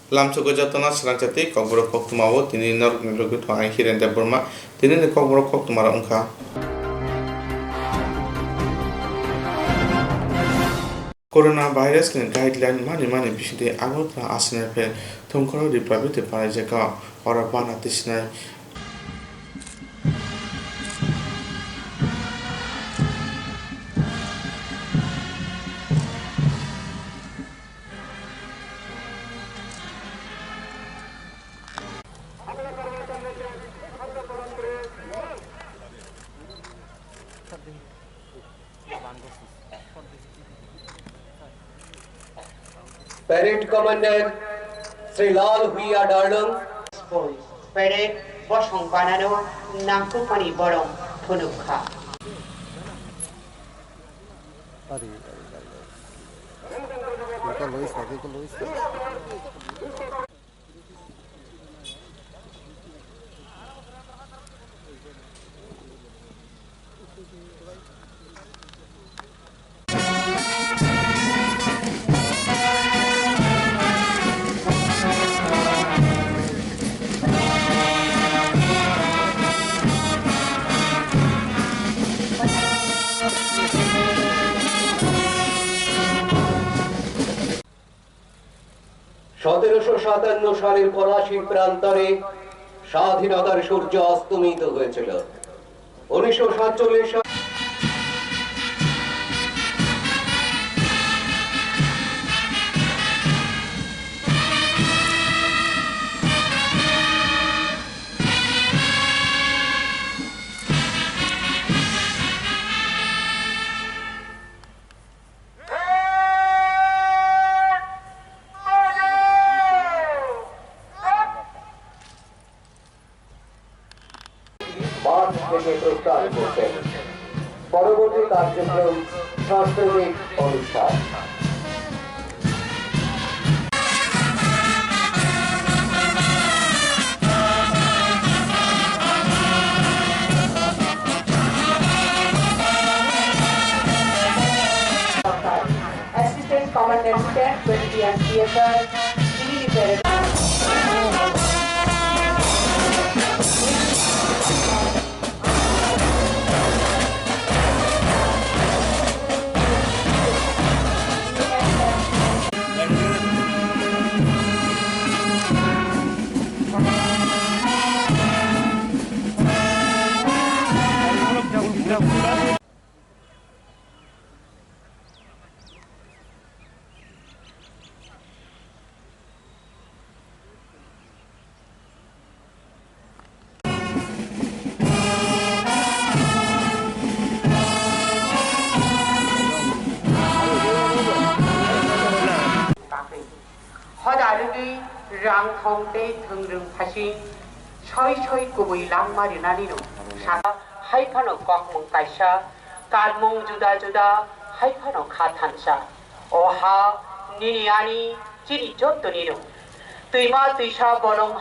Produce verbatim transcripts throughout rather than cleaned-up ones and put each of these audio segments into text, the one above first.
Lamsogo jotono swrangsa tei kokborok koktwmao tini norokni logi thung ang Hiren Debbarma. Tinini kokborok koktwmarok wngkha. Corona virus ni guideline mani mani bisingtwi Agartala Asanaipher thumkhoro Republic Day palaijak kha. Oro bana tisnai. Parade Commander Sri Lal Huiya Darlung. Parade bosong banano nangkukmani borom phunuk kha. সতেরোশো সাতান্ন সালের পলাশী প্রান্তরে স্বাধীনতার সূর্য অস্তমিত হয়েছিল। উনিশশো সাতচল্লিশ সাল মাঠ থেকে প্রস্থান করছেন। পরবর্তী কার্যক্রম সাংস্কৃতিক অনুষ্ঠান। Assistant Commandant, ten Battalion T S R, Nini Parade. Hoda rwgwi rang thong tei thwngrwng phasing soi soi kubui langma rwnani rw. Saka hai phano kokmung kaisa, kanmung juda juda hai phano kha thansa. O ha nini ani chini jotto nino. Twima twisa bolong.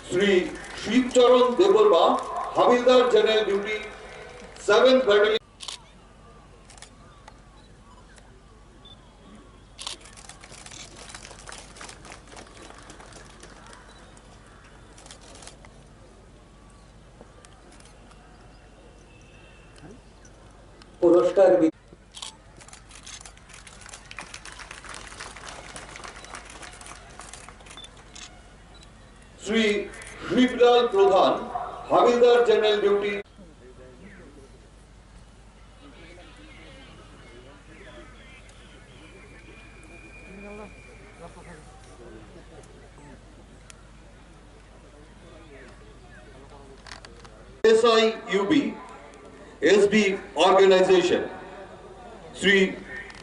Shri শিবচরণ দেববর্মা, হাবিলদার general duty, seventh battalion. পুরস্কার বি-, শ্রী শিবলাল প্রধান, হাবিলদার general duty. S I U B, S B organization, Sri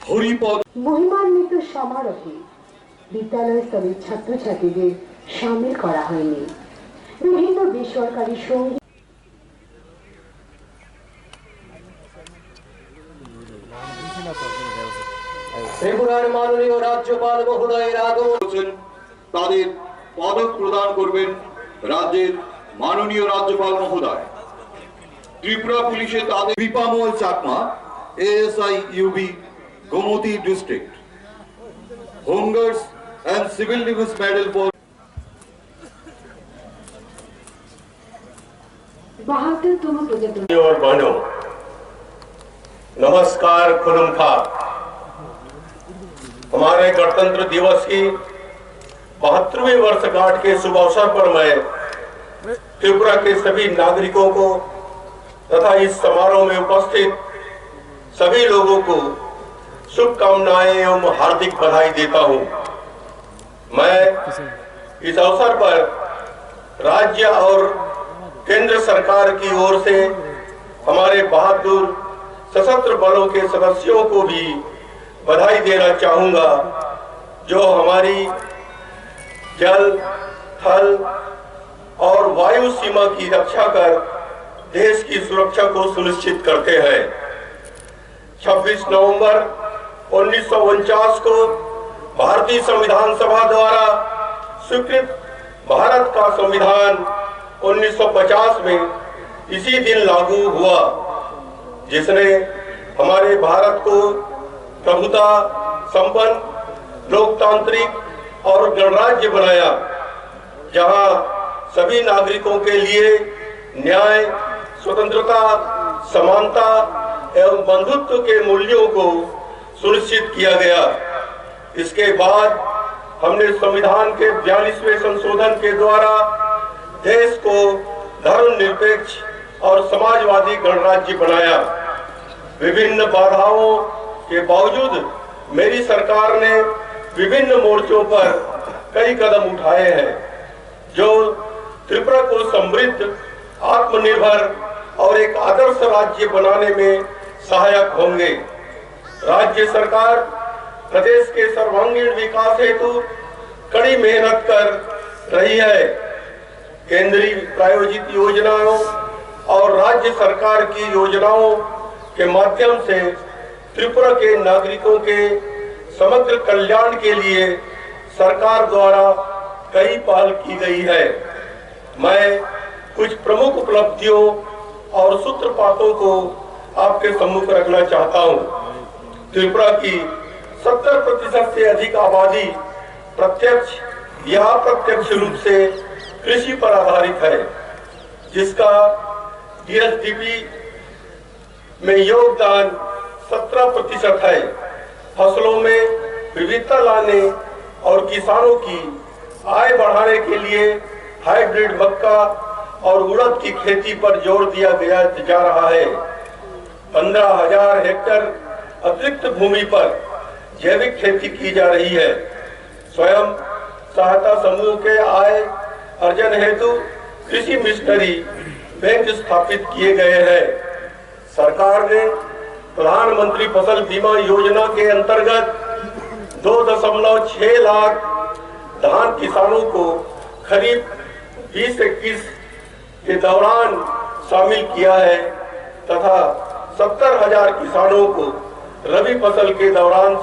Haripad। মহিমান্বিত সমারোহে বিদ্যালয় স্তরের ছাত্রছাত্রীদের সামিল করা হয়নি। বিভিন্ন বেসরকারি সঙ্গীত ত্রিপুরার মাননীয় রাজ্যপাল মহোদয়ের আগমন। তাদের পদক প্রদান করবেন রাজ্যের মাননীয় রাজ্যপাল মহোদয়। ত্রিপুরা পুলিশে তাদের বিপামল Chakma, A S I U B, Gomoti district, Home Guards and Civil Defence Medal for। বাহাত্তরতম প্রজাতন্ত্র। और बहनों, नमस्कार, खुलुमखा। हमारे गणतंत्र दिवस की बहत्तरवीं वर्षगांठ के शुभ अवसर पर मैं त्रिपुरा के सभी नागरिकों को तथा इस समारोह में उपस्थित सभी लोगों को शुभकामनाएं एवं हार्दिक बधाई देता हूं। मैं इस अवसर पर राज्य और केंद्र सरकार की ओर से हमारे बहादुर सशस्त्र बलों के सदस्यों को भी बधाई देना चाहूंगा, जो हमारी जल, थल और वायु सीमा की रक्षा कर देश की सुरक्षा को सुनिश्चित करते हैं। छब्बीस नवंबर उन्नीस सौ उनचास को भारतीय संविधान सभा द्वारा स्वीकृत भारत का संविधान उन्नीस सौ पचास में इसी दिन लागू हुआ, जिसने हमारे भारत को प्रभुता संपन्न, लोकतांत्रिक और गणराज्य बनाया, जहां सभी नागरिकों के लिए न्याय, स्वतंत्रता, समानता एवं बंधुत्व के मूल्यों को सुनिश्चित किया गया। इसके बाद हमने संविधान के बयालीसवें संशोधन के द्वारा देश को धर्मनिरपेक्ष और समाजवादी गणराज्य बनाया। विभिन्न बाधाओं के बावजूद मेरी सरकार ने विभिन्न मोर्चों पर कई कदम उठाए हैं, जो त्रिपुरा को समृद्ध, आत्मनिर्भर और एक आदर्श राज्य बनाने में सहायक होंगे। राज्य सरकार प्रदेश के सर्वांगीण विकास हेतु कड़ी मेहनत कर रही है। केंद्रीय प्रायोजित योजनाओं और राज्य सरकार की योजनाओं के माध्यम से त्रिपुरा के नागरिकों के समग्र कल्याण के लिए सरकार द्वारा कई पहल की गई है। मैं कुछ प्रमुख उपलब्धियों और सूत्रपातों को आपके सम्मुख रखना चाहता हूं। त्रिपुरा की सत्तर प्रतिशत से अधिक आबादी प्रत्यक्ष या अप्रत्यक्ष रूप से कृषि पर आधारित है, जिसका जीएसडीपी में योगदान सत्रह प्रतिशत है। फसलों में विविधता लाने और किसानों की आय बढ़ाने के लिए हाइब्रिड मक्का और उड़द की खेती पर जोर दिया गया, जा रहा है। पन्द्रह हजार हेक्टेयर अतिरिक्त भूमि पर जैविक खेती की जा रही है। स्वयं सहायता समूह के आय अर्जन हेतु कृषि मिशनरी बैंक स्थापित किए गए हैं। सरकार ने प्रधानमंत्री फसल बीमा योजना के अंतर्गत दो दशमलव छह लाख धान किसानों को खरीफ बीस इक्कीस के दौरान शामिल किया है तथा सत्तर हजार किसानों को रबी फसल के दौरान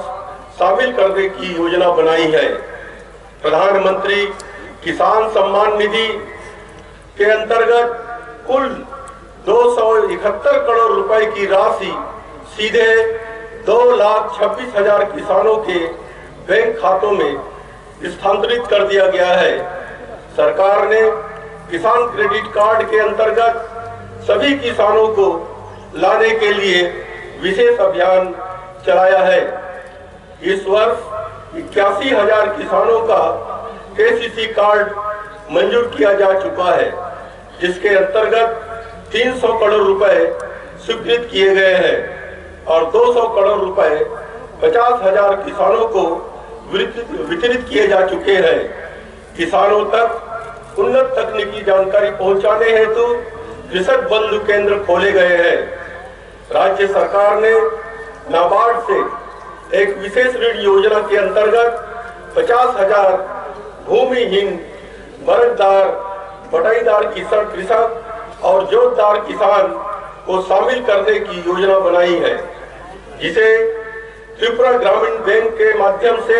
शामिल करने की योजना बनाई है। प्रधानमंत्री किसान सम्मान निधि के अंतर्गत कुल दो सौ इकहत्तर करोड़ रुपए की राशि सीधे दो लाख छब्बीस हजार किसानों के बैंक खातों में स्थानांतरित कर दिया गया है। सरकार ने किसान क्रेडिट कार्ड के अंतर्गत सभी किसानों को लाने के लिए विशेष अभियान चलाया है। इस वर्ष इक्यासी हजार किसानों का केसीसी कार्ड मंजूर किया जा चुका है, जिसके अंतर्गत तीन सौ करोड़ रुपए स्वीकृत किए गए हैं और दो सौ करोड़ रुपए पचास हजार किसानों को वितरित, वितरित किए जा चुके हैं। किसानों तक उन्नत तकनीकी जानकारी पहुंचाने हेतु कृषक बंधु केंद्र खोले गए हैं। राज्य सरकार ने नाबार्ड से एक विशेष ऋण योजना के अंतर्गत पचास हजार भूमिहीन बरगदार, बटाईदार किसान, कृषक और जोतदार किसान को शामिल करने की योजना बनाई है, जिसे त्रिपुरा ग्रामीण बैंक के माध्यम से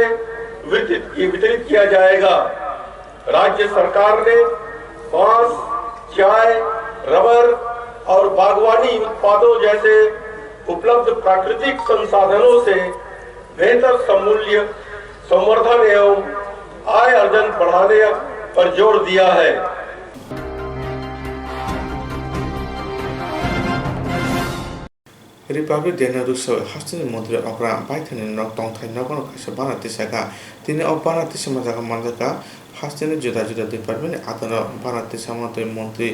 वितरित, वितरित किया जाएगा। राज्य सरकार ने बांस, चाय, रबर और बागवानी उत्पादों जैसे उपलब्ध प्राकृतिक संसाधनों से बेहतर समूल्य संवर्धन एवं आय अर्जन बढ़ाने पर जोर दिया है। Republic Day no rwksawi hasteni montri okra baithani nok tongthai nogono kaisa bana tisakha. Tini o bana tisama jaga manjakha hasteni juda juda department ni adaro bana tisama twi montri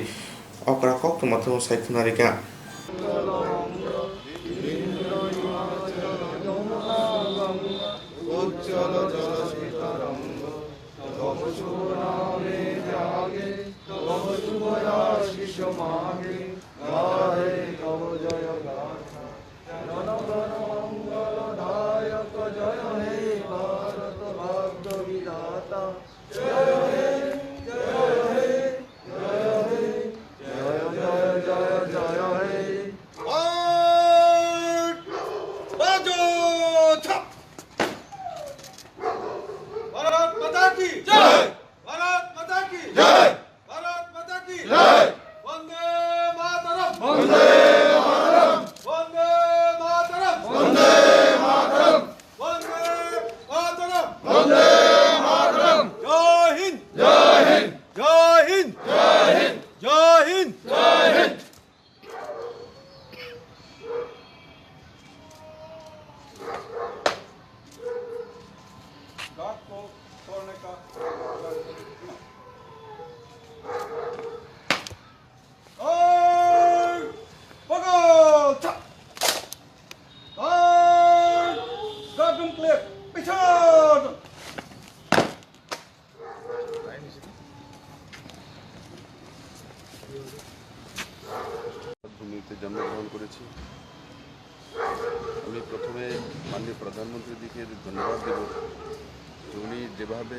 okra koktwma thwngwi sai khwnarikha. Bharat माता की जय। भारत माता की जय। भारत माता की जय। वंदे मातरम। वंदे मातरम। वंदे मातरम। वंदे मातरम। वंदे मातरम। वंदे मातरम। जय हिंद। जय हिंद। जय हिंद। जय हिंद। जय हिंद। जय हिंद। गांठ को तोड़ने का। ओए, पकड़, छा। ओए, गांठ तुम क्लियर, पीछे हटो। ভূমিতে জন্মগ্রহণ করেছি। আমি প্রথমে মাননীয় প্রধানমন্ত্রীজিকে ধন্যবাদ দেব যে উনি যেভাবে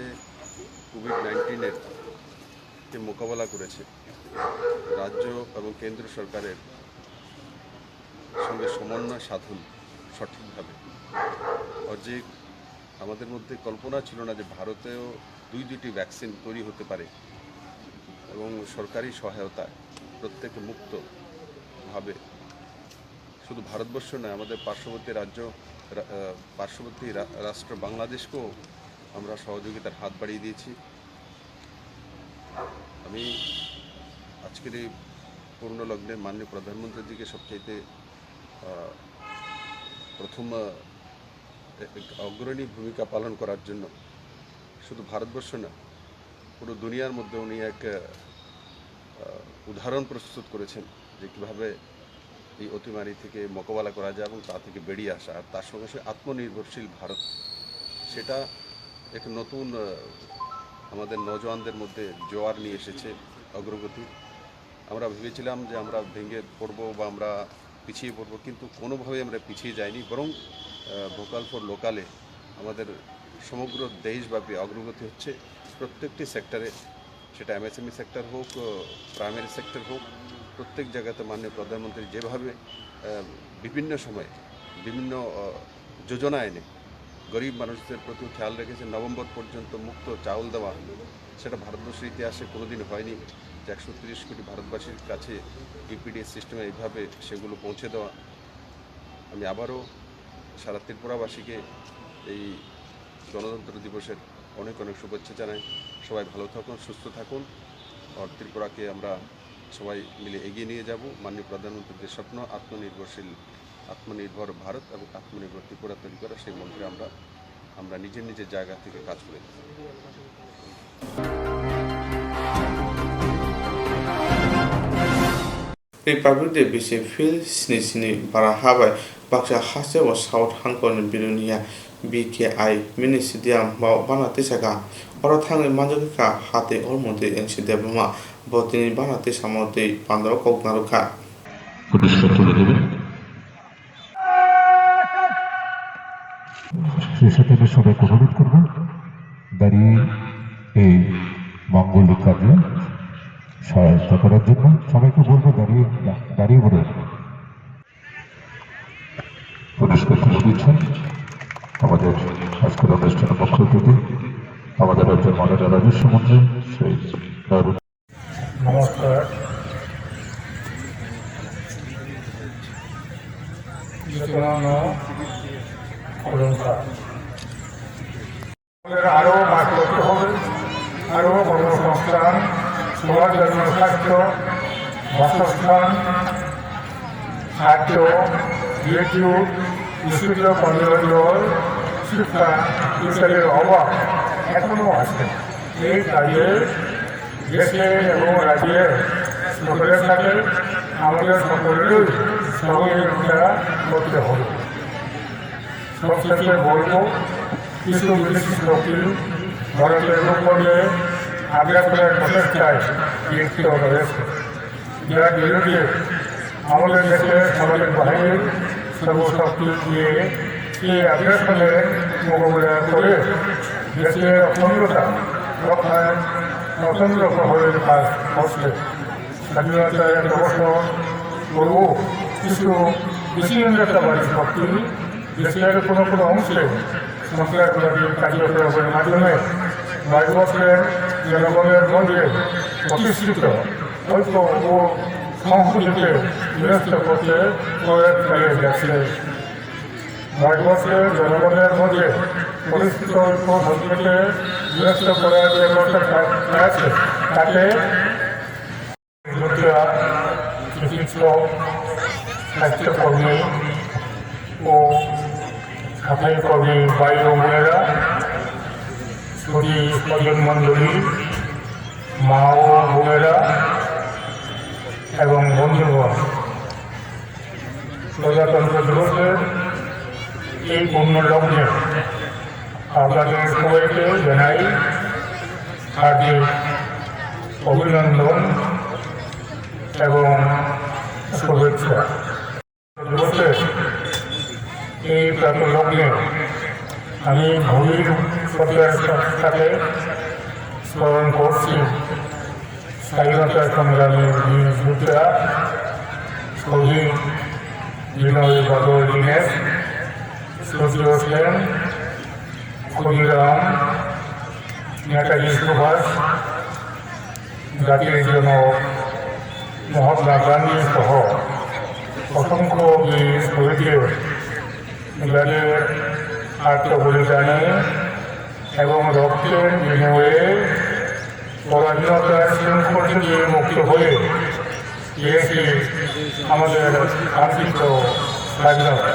কোভিড নাইন্টিনের কে মোকাবেলা করেছে, রাজ্য এবং কেন্দ্র সরকারের সঙ্গে সমন্বয় সাধন সঠিকভাবে। অর্জিক আমাদের মধ্যে কল্পনা ছিল না যে ভারতেও দুই দুইটি ভ্যাকসিন তৈরি হতে পারে এবং সরকারি সহায়তায় প্রত্যেকে মুক্তভাবে শুধু ভারতবর্ষ নয়, আমাদের পার্শ্ববর্তী রাজ্য, রা-, আহ, পার্শ্ববর্তী রা-, রাষ্ট্র বাংলাদেশকেও আমরা সহযোগিতার হাত বাড়িয়ে দিয়েছি। আমি আজকের এই পূর্ণ লগ্নে মাননীয় প্রধানমন্ত্রীজিকে সবচাইতে, আহ, প্রথম, আহ, এ-, এক অগ্রণী ভূমিকা পালন করার জন্য শুধু ভারতবর্ষ না, পুরো দুনিয়ার মধ্যে উনি এক, আহ, উদাহরণ প্রস্তুত করেছেন যে কীভাবে এই অতিমারি থেকে মোকাবেলা করা যায় এবং তা থেকে বেরিয়ে আসা, আর তার সঙ্গে সঙ্গে আত্মনির্ভরশীল ভারত, সেটা এক নতুন, আহ, আমাদের নওজোয়ানদের মধ্যে জোয়ার নিয়ে এসেছে অগ্রগতি। আমরা ভেবেছিলাম যে আমরা ভেঙে পড়বো বা আমরা পিছিয়ে পড়বো, কিন্তু কোনোভাবেই আমরা পিছিয়ে যাইনি, বরং, আহ, ভোকাল ফর লোকালে আমাদের সমগ্র দেশব্যাপী অগ্রগতি হচ্ছে প্রত্যেকটি সেক্টরে। সেটা এমএসএমই সেক্টর হোক, আহ, প্রাইমারি সেক্টর হোক, প্রত্যেক জায়গাতে মাননীয় প্রধানমন্ত্রী যেভাবে, আহ, বিভিন্ন সময়ে বিভিন্ন, আহ, যোজনা এনে গরিব মানুষদের প্রতি খেয়াল রেখেছে। নভেম্বর পর্যন্ত মুক্ত চাউল দেওয়া, সেটা ভারতবর্ষের ইতিহাসে কোনোদিন হয়নি যে একশো তিরিশ কোটি ভারতবাসীর কাছে ইউপিডিএস সিস্টেমে এইভাবে সেগুলো পৌঁছে দেওয়া। আমি আবারও সারা ত্রিপুরাবাসীকে এই গণতন্ত্র দিবসের অনেক অনেক শুভেচ্ছা জানাই। সবাই ভালো থাকুন, সুস্থ থাকুন। আর ত্রিপুরাকে আমরা সবাই মিলে এগিয়ে নিয়ে যাব। মাননীয় প্রধানমন্ত্রীর যে স্বপ্ন, আত্মনির্ভরশীল, আত্মনির্ভর ভারত এবং আত্মনির্ভর ত্রিপুরা তৈরি করা, সেই মন্ত্রে আমরা, আমরা নিজের নিজের জায়গা থেকে কাজ করে যাব। Republic Day bisi field sini sini bara ha bai baksa haste o South Hangkor ni Bilonia B K I mini stadium o bana tisaka. Oro thangwi manjak kha hati ormotwi N C Debbarma, bo tini bana tisamo twi pandao kok narwkha. Photo shoot tulo dibe. সেই সাথে আমি সবাইকে অনুরোধ করব দাঁড়িয়ে এই মাঙ্গলিক কাজে সহায়তা করার জন্য। সবাইকে বলবো দাঁড়িয়ে, দাঁড়িয়ে বলুন। পুরস্কার তুলে দিচ্ছেন আমাদের আজকের অনুষ্ঠানের মুখ্য অতিথি, আমাদের রাজ্যের মাননীয় রাজস্ব মন্ত্রী শ্রী দারুণ নমস্কার। যতন অলংকার। আমাদের আরও কাজ করতে হবে, আরও কর্মসংস্থান, সবার জন্য স্বাস্থ্য, বাসস্থান, খাদ্য, বিদ্যুৎ, বিশুদ্ধ পানীয় জল, শিক্ষা ইত্যাদির অভাব এখনও আছে। এই কাজে দেশে এবং রাজ্যে সকলের সাথে আমাদের সকলেরই সহযোগিতা করতে হবে। সবশেষে বলব, কিছু বিদেশি শক্তি ভারতের উপকূলে আগ্রাসনের প্রচেষ্টায় লিপ্ত রয়েছে, যার বিরুদ্ধে আমাদের দেশের সামরিক বাহিনীর সর্বশক্তি দিয়ে এই আগ্রাসনের মোকাবিলা করে দেশের অখণ্ডতা রক্ষায় প্রচণ্ড প্রহরীর কাজ করছে। স্বাধীনতার এত বছর পরেও কিছু বিশৃঙ্খলতাবাদী শক্তি দেশের কোনো কোনো অংশে সন্ত্রাসবাদী কার্যকলাপের মাধ্যমে ভারতবর্ষের জনগণের মধ্যে প্রতিষ্ঠিত ঐক্য ও সংহতিকে বিনষ্ট করতে প্রয়াস চালিয়ে যাচ্ছে। ভারতবর্ষের জনগণের মধ্যে প্রতিষ্ঠিত ঐক্য সংহতিকে বিনষ্ট করার যে প্রচেষ্টা চালাচ্ছে, তাতে মুদ্রা, চিকিৎসক, স্বাস্থ্যকর্মী ও সাফাই কর্মী ভাই ও বোনেরা, সুধী স্বজন মণ্ডলী, মা ও বোনেরা এবং বন্ধুগণ, প্রজাতন্ত্র দিবসের এই পুণ্য লগ্নে আপনাদের সবাইকে জানাই হার্দিক অভিনন্দন এবং শুভেচ্ছা। দিবসের এই প্রাত লগ্নে আমি গভীর শ্রদ্ধার সাথে স্মরণ করছি স্বাধীনতা সংগ্রামী বীর যোদ্ধা শহীদ বিনয় বাদল দীনেশ, সূর্য সেন, ক্ষুদিরাম, নেতাজি সুভাষ, জাতির জনক মহাত্মা গান্ধী সহ অসংখ্য বীর শহীদদের যাদের আত্মবলিদানে এবং রক্তের বিনিময়ে পরাধীনতার শৃঙ্খল থেকে মুক্ত হয়ে পেয়েছি আমাদের কাঙ্ক্ষিত স্বাধীনতা।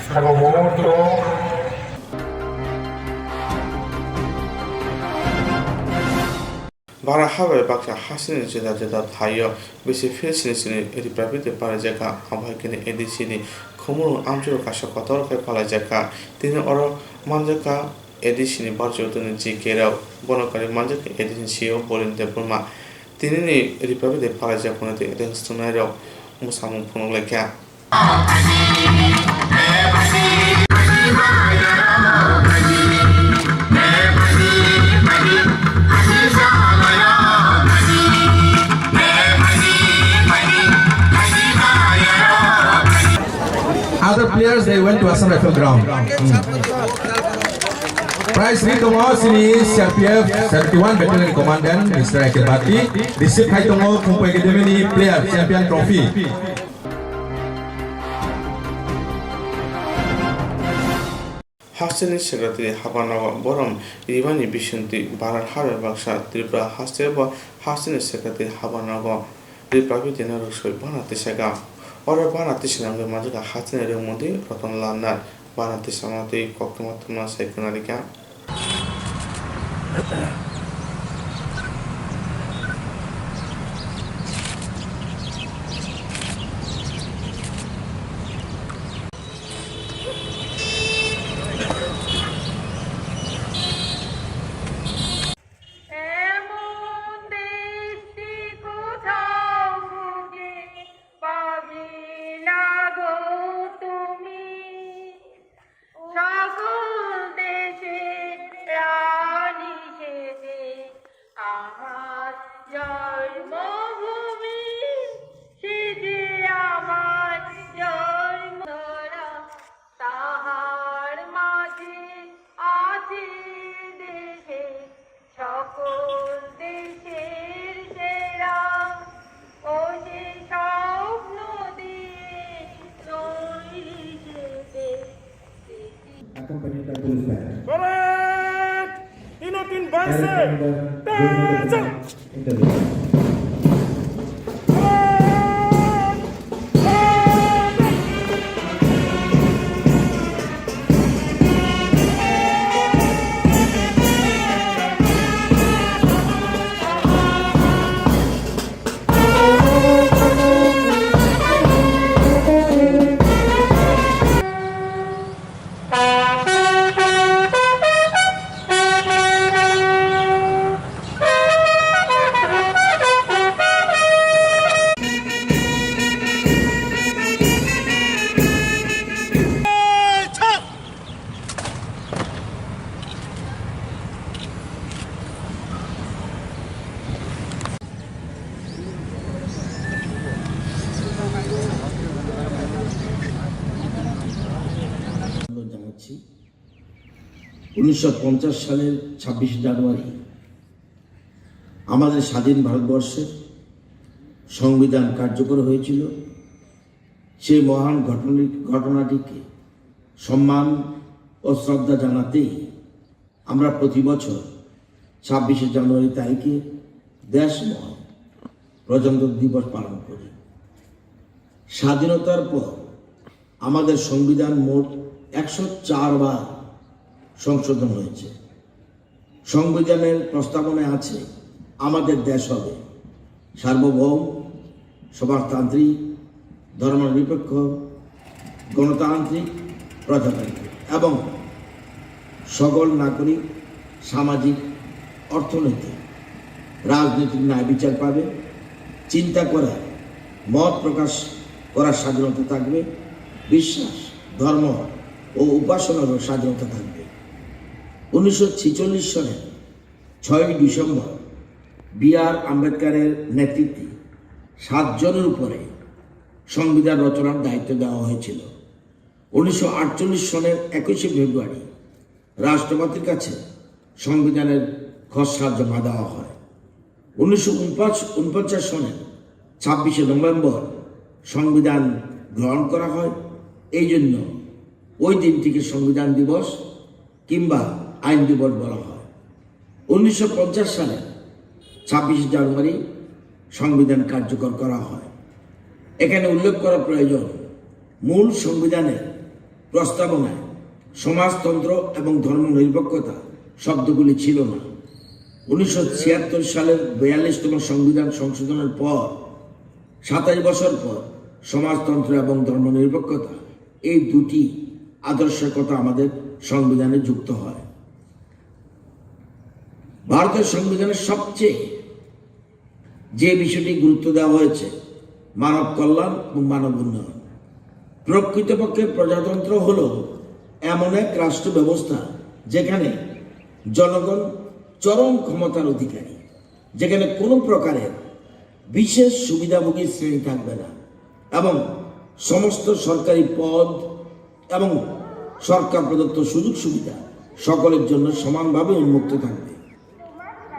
সার্বভৌমত্ব। Bara ha bai baksa hasteni juda juda thaio bisi field sini sini Republic Day palaijak kha, abo hai kheno A D C ni Khumulwng amchaio kaisa kotor khe palaijak kha. Tini oro manjak kha A D C ni barjotoni G K rao, bono karwi manjak kha A D C ni C E O Bolen Debbarma. Tinini Republic Day palaijak phano tei rwng swngnairok mwsamung phunuk lai kha. Other players, they went to Assam Rifle ground. Hmm. Prize ri tongo chini C R P F seventy one Battalion Commandant Mister A K Bati. Receive khai tongo Khumpai Academy ni player champion trophy. Hasteni secretary habanago borom ribani bisingtwi bara ha bai baksa Tripura haste bo hasteni secretary habanago Republic Day no rwksoi bana tisaka. Oro bana tisana wngwi manjak kha hasteni rwngmantwi Ratan Lal Nath. Bana tisama twi koktwma twma sai khwnarikha. Accompanied by police band. Correct! Ino tin bangse! Arrest under Tajak! Interview. জানাচ্ছি, উনিশশো পঞ্চাশ সালের ছাব্বিশে জানুয়ারি আমাদের স্বাধীন ভারতবর্ষের সংবিধান কার্যকর হয়েছিল। সেই মহান ঘটনা-, ঘটনাটিকে সম্মান ও শ্রদ্ধা জানাতেই আমরা প্রতি বছর ছাব্বিশে জানুয়ারি তারিখে দেশময় প্রজাতন্ত্র দিবস পালন করি। স্বাধীনতার পর আমাদের সংবিধান মোট একশো চার বার সংশোধন হয়েছে। সংবিধানের প্রস্তাবনায় আছে, আমাদের দেশ হবে সার্বভৌম, সমাজতান্ত্রিক, ধর্মনিরপেক্ষ, গণতান্ত্রিক, প্রজাতান্ত্রিক এবং সকল নাগরিক সামাজিক, অর্থনৈতিক, রাজনৈতিক ন্যায় বিচার পাবে, চিন্তা করার, মত প্রকাশ করার স্বাধীনতা থাকবে, বিশ্বাস, ধর্ম ও উপাসনারও স্বাধীনতা থাকবে। উনিশশো ছেচল্লিশ সনের ছয়ই ডিসেম্বর বি আর আম্বেদকরের নেতৃত্বে সাতজনের উপরে সংবিধান রচনার দায়িত্ব দেওয়া হয়েছিল। উনিশশো আটচল্লিশ সনের একুশে ফেব্রুয়ারি রাষ্ট্রপতির কাছে সংবিধানের খসড়া জমা দেওয়া হয়। উনিশশো ঊনপঞ্চাশ সনের ছাব্বিশে নভেম্বর সংবিধান গ্রহণ করা হয়। এই জন্য ওই দিনটিকে সংবিধান দিবস কিংবা আইন দিবস বলা হয়। উনিশশো পঞ্চাশ সালে ছাব্বিশে জানুয়ারি সংবিধান কার্যকর করা হয়। এখানে উল্লেখ করা প্রয়োজন, মূল সংবিধানের প্রস্তাবনায় সমাজতন্ত্র এবং ধর্মনিরপেক্ষতা শব্দগুলি ছিল না। উনিশশো ছিয়াত্তর সালের বিয়াল্লিশতম সংবিধান সংশোধনের পর, সাতাশ বছর পর, সমাজতন্ত্র এবং ধর্মনিরপেক্ষতা, এই দুটি আদর্শের কথা আমাদের সংবিধানে যুক্ত হয়। ভারতের সংবিধানের সবচেয়ে যে বিষয়টি গুরুত্ব দেওয়া হয়েছে, মানব কল্যাণ এবং মানব উন্নয়ন। প্রকৃতপক্ষে প্রজাতন্ত্র হলো এমন এক রাষ্ট্র ব্যবস্থা, যেখানে জনগণ চরম ক্ষমতার অধিকারী, যেখানে কোনো প্রকারের বিশেষ সুবিধাভোগী শ্রেণী থাকবে না এবং সমস্ত সরকারি পদ এবং সরকার প্রদত্ত সুযোগ সুবিধা সকলের জন্য সমানভাবে উন্মুক্ত থাকবে।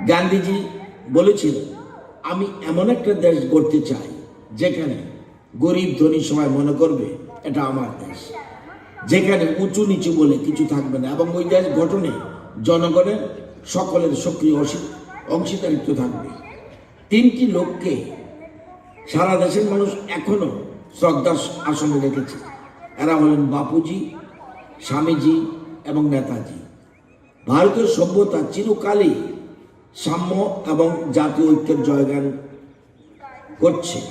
গান্ধীজি বলেছিলেন, "আমি এমন একটা দেশ গড়তে চাই, যেখানে গরিব ধনী সবাই মনে করবে এটা আমার দেশ, যেখানে উঁচু নিচু বলে কিছু থাকবে না এবং ওই দেশ গঠনে জনগণের সকলের সক্রিয় অংশী-, অংশীদারিত্ব থাকবে।" তিনটি লোককে সারা দেশের মানুষ এখনো শ্রদ্ধার আসনে রেখেছে। এরা হলেন বাপুজি, স্বামীজি এবং নেতাজি। ভারতীয় সভ্যতা চিরকালই সাম্য এবং জাতীয় ঐক্যের জয়গান করছে।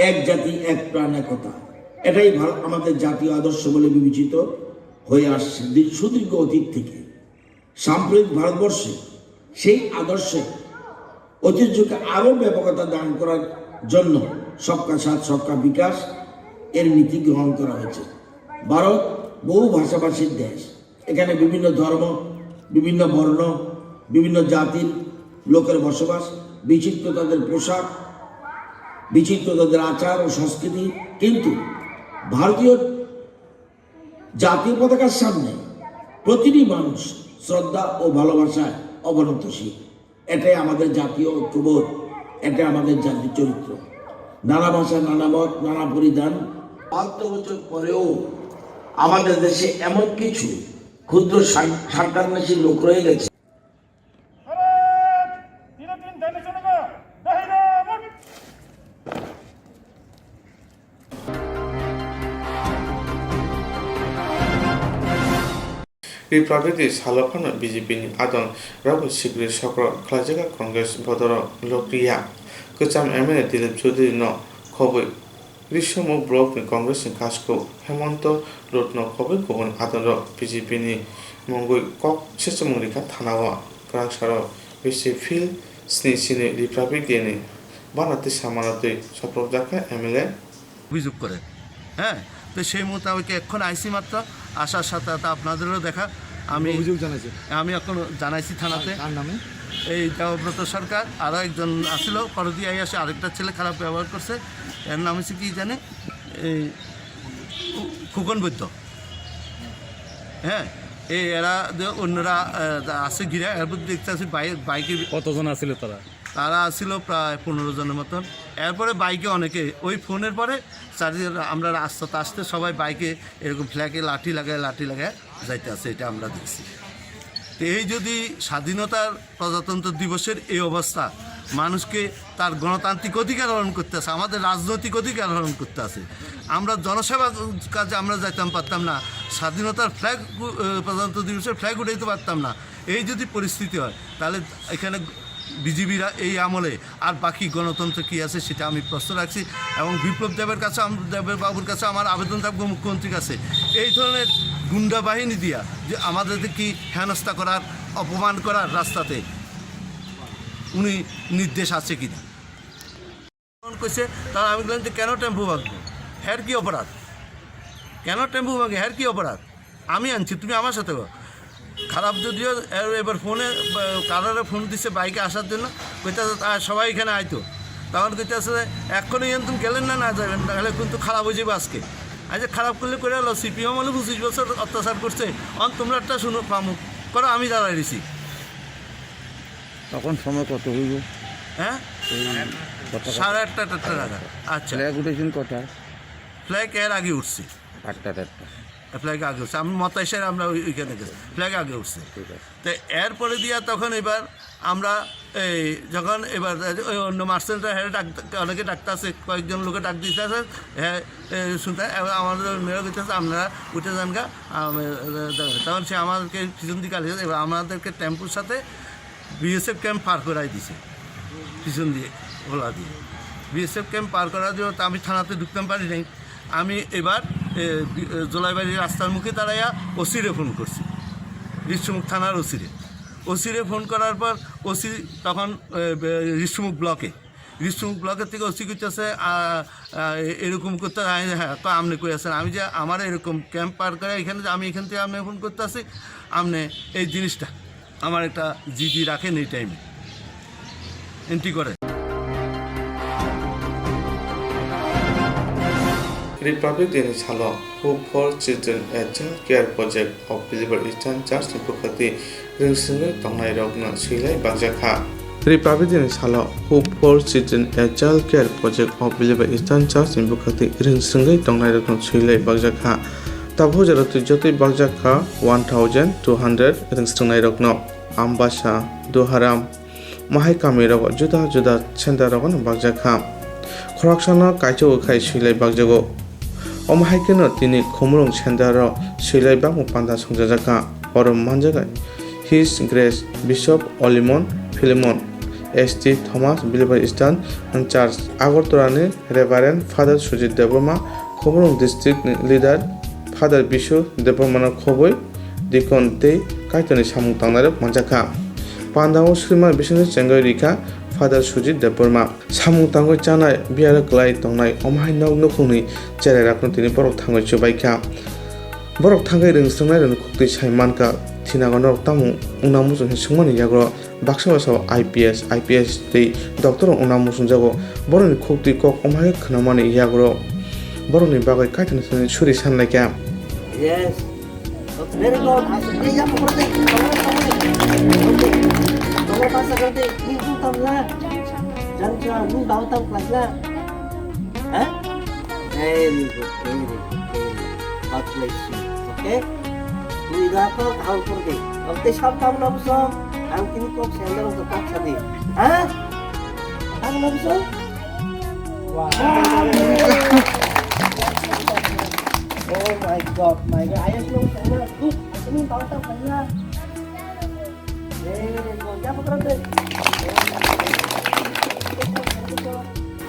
এক জাতি, এক প্রাণ, একতা, এটাই ভার-, আমাদের জাতীয় আদর্শ বলে বিবেচিত হয়ে আসছে দীর-, সুদীর্ঘ অতীত থেকে। সাম্প্রতিক ভারতবর্ষে সেই আদর্শে ঐতিহ্যকে আরও ব্যাপকতা দান করার জন্য সবকা সাথ, সবকা বিকাশ এর নীতি গ্রহণ করা হয়েছে। ভারত বহু ভাষাভাষীর দেশ। এখানে বিভিন্ন ধর্ম, বিভিন্ন বর্ণ, বিভিন্ন জাতির লোকের বসবাস, বিচিত্র তাদের পোশাক, বিচিত্র তাদের আচার ও সংস্কৃতি। কিন্তু ভারতীয় জাতীয় পতাকার সামনে প্রতিটি মানুষ শ্রদ্ধা ও ভালোবাসায় অবনত শির। এটাই আমাদের জাতীয় ঐক্যবোধ, এটাই আমাদের জাতীয় চরিত্র। নানা ভাষা, নানা মত, নানা পরিধান। বাহাত্তর বছর পরেও আমাদের দেশে এমন কিছু ক্ষুদ্র সান-, সান্তান বেশি লোক রয়ে গেছে। Republic Day salo phano B J P ni adong rokni sikri sokro khlaijak Congress bodoro lokliya. Kwcham M L A Dilip Chaudhary no khobwi Risomukh block ni Congress ni kasko Hemonto Rotno khobwi kubun adongrok B J P ni mungwi kok sechomung rikha thana o. Kwrangsaro bisi field sni sini Republic Day ni bana twi samano twi sopropjak kha M L A. অভিযোগ করে। হ্যাঁ, তো সেই মোতাবেক এখন আইসি মাত্র, আসার সাথে সাথে আপনাদেরও দেখা। আমি অভিযোগ জানাইছে। আমি এখন জানাইছি থানাতে। কার নামে? এই দেবব্রত সরকার, আরও একজন আসিল, পরদিয়ায় আসে আরেকটা ছেলে খারাপ ব্যবহার করছে, এর নাম হচ্ছে কি জানি, এই খু-, খুকন বৈদ্য। হ্যাঁ, এই এরা যে অন্যরা, আহ, আছে ঘিরে, এর মধ্যে দেখতে আছে বাই-, বাইকে কতজন আছিল তারা? তারা আছিল প্রায় পনেরো জনের মতন। এরপরে বাইকে অনেকে, ওই ফোনের পরে চারি-, আমরা রাস্তাতে আসতে সবাই বাইকে এরকম ফ্ল্যাগে লাঠি লাগায়, লাঠি লাগায় যাইতে আছে, এটা আমরা দেখছি। তো এই যদি স্বাধীনতার প্রজাতন্ত্র দিবসের এই অবস্থা, মানুষকে তার গণতান্ত্রিক অধিকার হরণ করতে আছে, আমাদের রাজনৈতিক অধিকার হরণ করতে আছে। আমরা জনসেবার কাজে আমরা যাইতাম পারতাম না, স্বাধীনতার ফ্ল্যাগ, আহ, প্রজাতন্ত্র দিবসের ফ্ল্যাগ উঠাইতে পারতাম না। এই যদি পরিস্থিতি হয়, তাহলে এখানে বিজিবিরা এই আমলে আর বাকি গণতন্ত্র কি আছে সেটা আমি প্রশ্ন রাখছি। এবং বিপ্লব দেবের কাছে আম-, দেবের বাবুর কাছে আমার আবেদন থাকবে মুখ্যমন্ত্রীর কাছে, এই ধরনের গুন্ডা বাহিনী দিয়া যে আমাদেরকে কি হেনস্থা করার, অপমান করার রাস্তাতে উনি নির্দেশ আছে কিনা। ফোন করছে, তাহলে আমি বললাম যে, "কেন টেম্পু ভাঙবো? হের কি অপরাধ? কেন টেম্পু ভাঙে? হের কি অপরাধ? আমি আনছি, তুমি আমার সাথে বলো।" খারাপ যদিও এ-, এবার ফোনে, বা, কারোরে ফোন দিছে বাইকে আসার জন্য, কইতাছে, "তা সবাই এখানে আইতো।" তখন কইতাছে, "এক্ষুনি এখান তুমি গেলেন না, না যাবেন, তাহলে কিন্তু খারাপ হয়ে যাবে আজকে।" আচ্ছা, খারাপ করলে করে হলো, সিপিএম হলে পঁচিশ বছর অত্যাচার করছে, অন তোমরা একটা শুনো, পামু, করো, আমি দাঁড়াই রয়েছি। তখন সময় কত হইব? হ্যাঁ? এই কটা, কটা? সাড়ে আটটা, আটটা নাগাদ। আচ্ছা। ফ্ল্যাগ উঠেছেন কটা? ফ্ল্যাগ এর আগে উঠছে। আটটা, আটটা। ফ্ল্যাগ আগে উঠছে। আমি মতাই স্যার, আমরা ওই, ওইখানে গেছি। ফ্ল্যাগ আগে উঠছে। ঠিক আছে। তো এরপরে দিয়া তখন এবার আমরা এই যখন এবার ওই অন্য মার্চেন্টরা হ্যাঁ ডাক, অনেকে ডাকতে আছে, কয়েকজন লোকে ডাক দিতে আছে, হ্যাঁ, এ, শুনতে, এবার আমাদের মেয়েরা কইতেছে, "আপনারা উঠে যান গা।" আমি, এ, তখন সে আমাদেরকে পিছন দিকে আনছে, এবার আমাদেরকে টেম্পুর সাথে বিএসএফ ক্যাম্প পার করাই দিছে, পিছন দিয়ে, ওলা দিয়ে। বিএসএফ ক্যাম্প পার করার জন্য তো আমি থানাতে ঢুকতাম পারি নাই। আমি এবার, এ, বি-, এ, জোলাইবাড়ি রাস্তার মুখে দাঁড়াইয়া ওসিরে ফোন করছি, রিসমুখ থানার ওসিরে। ওসিরে ফোন করার পর ওসি তখন, এ, বে-, রিসমুখ ব্লকে, রিসমুখ ব্লকের থেকে ওসি করতেছে, আ, আ, এ-, এরকম করতে, আমি, "হ্যাঁ, তো আপনি কই আছেন?" আমি যে, "আমার এরকম ক্যাম্প পার করে এখানে যে আমি এখান থেকে আপনি ফোন করতে আসি, আপনি এই জিনিসটা।" আমার একটা জিডি রাখেন এই টাইমে এন্ট্রি করে। Republic Day ni salo Hope for Children, a child care project of Believer Eastern Church ni bwkhakti ringsingwi tongnai rokno swilai bakjakha. Republic Day ni salo Hope for Children, a child care project of Believer Eastern Church ni bwkhakti ringsingwi tongnai rokno swilai bakjakha. Tabuk jora twi jotoi bakjak kha one thousand two hundred ringswrwngnairokno Ambasa, Duharam, Mahai kamirogo juda juda center rogono bakjak kha. Khoroksano kaichogwi khai swilai bakjago. Omo hai kheno tini Khumulwng center o swilai bakmung panda songjajak kha. Oro manjago His Grace Bishop Olimon Philemon, S T Thomas Believer Eastern Church Agartala ni Reverend Father Sujit Debbarma, Khumulwng district ni leader Father Bisu Debbarma no khobwi deacon tei Kaitorni samung tangnairok manjakha. Pandao swima bisingtwi chengwi rikha Father Sujit Debbarma. Samung tangwi chanai biyaro kwlai tongnai omo hai nok nukhungni cherairokno tini borok thangwi chubaikha. Borok thangwi ringswrwngnairokni khuktwi sai mankha, thinago norok tamo wngna muchung hinwi swngmani yago. Baksa baksa o I P S, I P S tei doctor wngna muchungjago. Borokni khuktwi kok omo hai khe khwnamani yago. Borokni bagwi Kaitorni thani suri sanlaikha. Yes. Very good. Hey, ya, pukul deh. Pukul deh. Pukul deh. Pukul deh. Ini tuh tahu lah. Jangan cuma lu tahu tahu kelas lah. Hah? Very good, very good, very good. God bless you. Okay? Ira kok kaham kor de. Ang te sam tam na buso. Ang kini kok sendal ang kok sa de. Ha? Ang na buso? Wow. Oh my God, my God. Ayah lu sana. Duh, aku ni tahu tak pernah.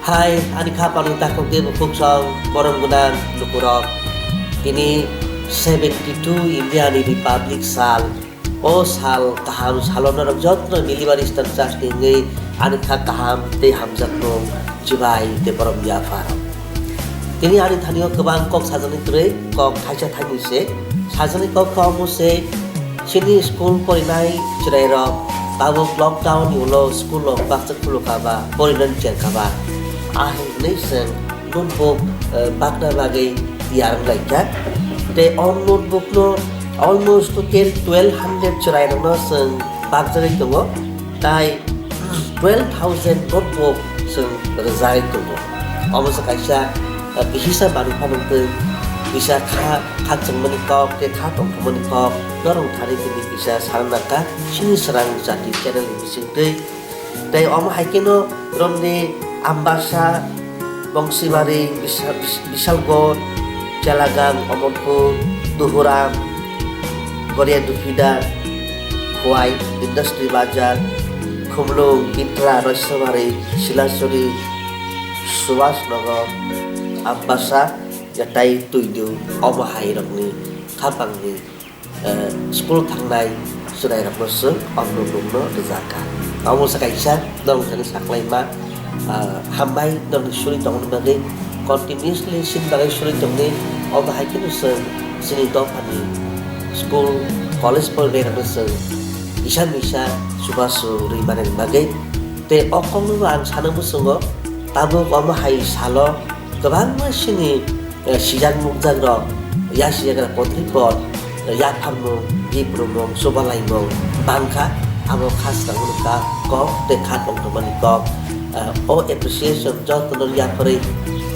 Hai, ani kha panwi takhuk de bukhuk song borom gwnang lukurok. Tini seventy two India ni Republic sal. O sal kaham salo norok jotno milibari Eastern Church ni wngwi ani kha kaham tei hamjakmung chibai tei borom yapharok. Tini ani thani o kwbang kok sajani kwrwi, kok thaisa thani se. Sajani kok kha omo se, chini school porinai chwrairok tabuk lockdown ni ulo school rok baksa khulukha ba porinani chengkha ba. Ahai hwnwi chwng notebook, eh, bakna bagwi tiyar wnglaikha. Tei o notebook no almost total twelve hundred chwrairokno chwng bakjagwi tongo. Tai twelve thousand notebook chwng rwjagwi tongo. Omo se kaisa, eh, bihisa manwi phano twi kisa kha, kha chwngmani kok tei kha tongthokmani kok norok thani tini kisa sana nangkha chini Srang Jati channel ni bisingtwi. Tei omo hai kheno romni Ambasa, Bongsibari, Bisa-, Bis-, Bisalgor, Chelagang, Omorpur, Duhuram, Goria Dupida, Khowai, Industry Bazar, Khumlung, Bitra, Roisabari, Silasuri, Subhas Nagar, Ambasa, ya tai Tuidu, omo hai rokni khapangni eh, school thangnai chwrairokno chwng o notebookno rwjakha. Omo se kaisa norok thani saklaima, ah, hambai norokni suri tongmani bagwi continuously sini bagwi suri tongni. Omo hai kheno chwng chini dophani school, college porinairokno chwng kisa misa chubachu rwi manani bagwi. Tei o kokno ang sana muchungo tabuk omo hai salo kwbangma chini eh, sijak nukjak rok, ya sijak rok pothri pot, eh, yapharmung, giprumung, chubalaimung bangkha, abo kha swkang nukha kok tei kha tongthokmani kok. Eh, o appreciation jotono yapharwi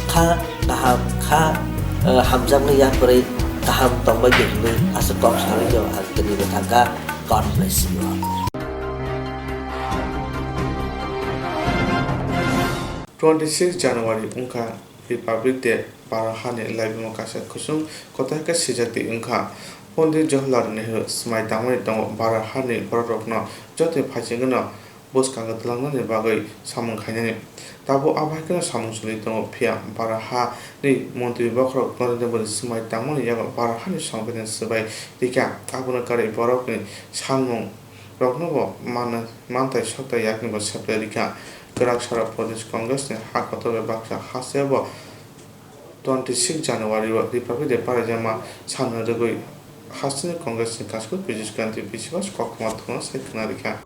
kha kaham kha, eh, hamjaknai yapharwi kaham tongbai di hwnwi aswk kok salai no ang tini bwthangkha. God bless you all. Twenty six January wngkha Republic Day, Bharat hani laibuma kaisa kusung kotor khe sijak di wngkha. Pondit Jawaharlal Nehru swmai tangmani tongo Bharat hani bororokno jotoni phaisingno bwskango twlangnani bagwi samung khainani. Tabuk abo hai kheno samung choli tongo, phiya Bharat hani montri bokhorok Narendra Modi swmai tangmani yago Bharat hani Songbidan swbai rikha, abono karwi borokni sanmung roknobo manthai sokthai yaknibo seplai rikha. Kwrak sara Pradesh Congress ni ha kotor bai baksa hasteo bo twenty six January o Republic Day baraijakma sanna rwgwi hasteni Congress ni kasku Piyush Gandhi bisi bas koktwma thwngno sai khwna rikha.